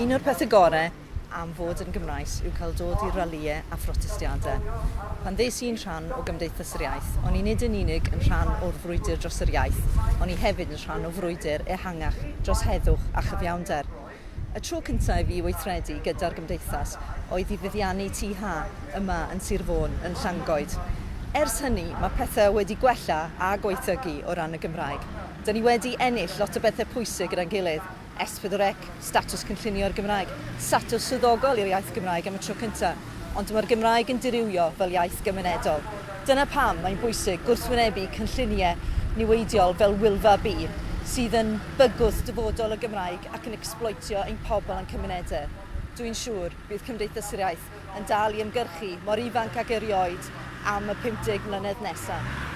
Un o'r pethau gorau am fod yn Gymraes yw cael dod i ralïau a phrotestiadau. Pan ddes i'n rhan o Gymdeithas yr Iaith, o'n i nid yn unig yn rhan o'r frwydr dros yr iaith, o'n i hefyd yn rhan o frwydr ehangach dros heddwch a chyfiawnder. Y tro cyntaf i fi weithredu gyda'r Gymdeithas oedd i fuddiannu Tŷ Ha yma yn Sir Fôn, yn Llangoed. Ers hynny, mae pethau wedi gwella a gwaethygu o ran y Gymraeg. Dyn ni wedi ennill lot o bethau pwysig gyda'n gilydd, S4C, statws cynllunio'r Gymraeg, statws swyddogol i'r iaith Gymraeg am y tro cyntaf, ond mae'r Gymraeg yn dirywio fel iaith gymunedol. Dyna pam mae'n bwysig gwrthwynebu cynlluniau niweidiol fel Wylfa B, sydd yn bygwth dyfodol y Gymraeg ac yn ecsbloetio ein pobl a'n cymunedau. Dwi'n siŵr bydd Cymdeithas yr Iaith yn dal i ymgyrchu mor ifanc ag erioed am y 50 mlynedd nesaf.